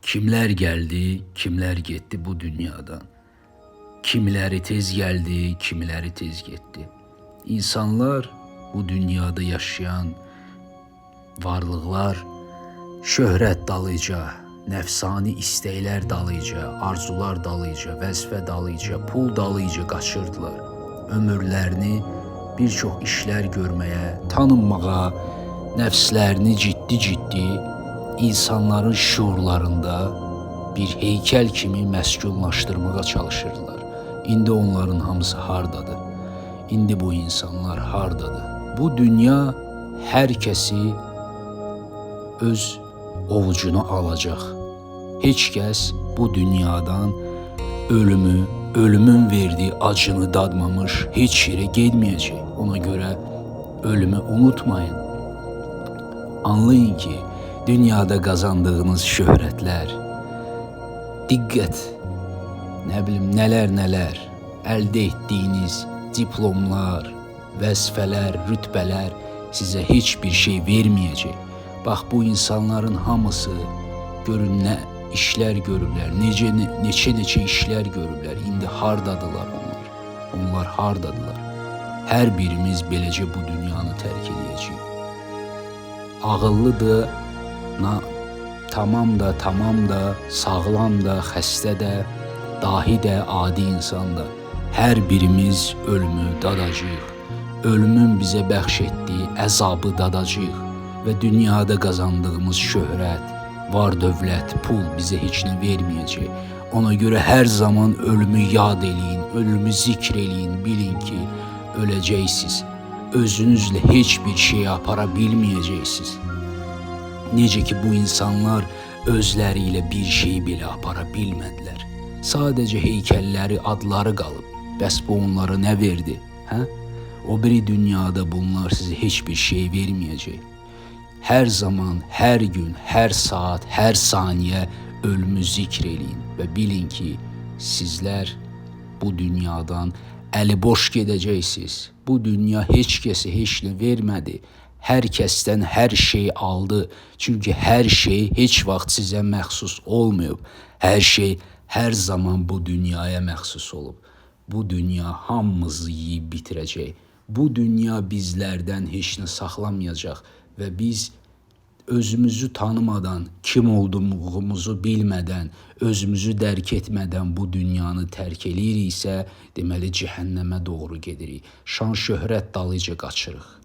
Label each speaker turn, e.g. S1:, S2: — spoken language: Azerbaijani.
S1: Kimlər gəldi, kimlər getdi bu dünyadan. Kimiləri tez gəldi, kimiləri tez getdi. İnsanlar, bu dünyada yaşayan varlıqlar şöhrət dalıca, nəfsani istəklər dalıca, arzular dalıca, vəzifə dalıca, pul dalıca qaçırdılar. Ömürlərini bir çox işlər görməyə, tanınmağa, nəfslərini ciddi-ciddi insanların şuurlarında bir heykəl kimi məskunlaşdırmağa çalışırdılar. İndi onların hamısı hardadır? İndi bu insanlar hardadır? Bu dünya hər kəsi öz ovucuna alacaq. Heç kəs bu dünyadan ölümü, ölümün verdiyi acını dadmamış heç yerə getməyəcək. Ona görə ölümü unutmayın. Anlayın ki, dünyada qazandığınız şöhrətlər, diqqət, nə bilim nələr nələr, əldə etdiyiniz diplomlar, vəzifələr, rütbələr sizə heç bir şey verməyəcək. Bax bu insanların hamısı görün nə işlər görüblər, necə neçə-neçə işlər görüblər. İndi hardadılar onlar? Onlar hardadılar? Hər birimiz beləcə bu dünyanı tərk eləyəcəyik. Ağıllıdır, tamam da, tamam da, sağlam da, xəstə də, dahi də, adi insan da. Hər birimiz ölümü dadacağıq. Ölümün bizə bəxş etdiyi əzabı dadacağıq və dünyada qazandığımız şöhrət, var dövlət, pul bizə heç nə verməyəcək. Ona görə hər zaman ölümü yad eləyin, ölümü zikr eləyin, bilin ki, öləcəksiniz. Özünüzlə heç bir şey apara bilməyəcəksiniz. Necə ki bu insanlar özləri ilə bir şey belə apara bilmədilər. Sadəcə heykəlləri, adları qalıb. Bəs bu onlara nə verdi? Hə? O biri dünyada bunlar sizə heç bir şey verməyəcək. Hər zaman, hər gün, hər saat, hər saniyə ölümü zikr eləyin və bilin ki, sizlər bu dünyadan əli boş gedəcəksiniz. Bu dünya heç kəsə heç nə vermədi. Hər kəsdən hər şey aldı. Çünki hər şey heç vaxt sizə məxsus olmayıb. Hər şey hər zaman bu dünyaya məxsus olub. Bu dünya hamımızı yeyib bitirəcək. Bu dünya bizlərdən heç nə saxlamayacaq və biz özümüzü tanımadan, kim olduğumuzu bilmədən, özümüzü dərk etmədən bu dünyanı tərk eləyiriksə, deməli cəhənnəmə doğru gedirik. Şan şöhrət dalıca qaçırıq.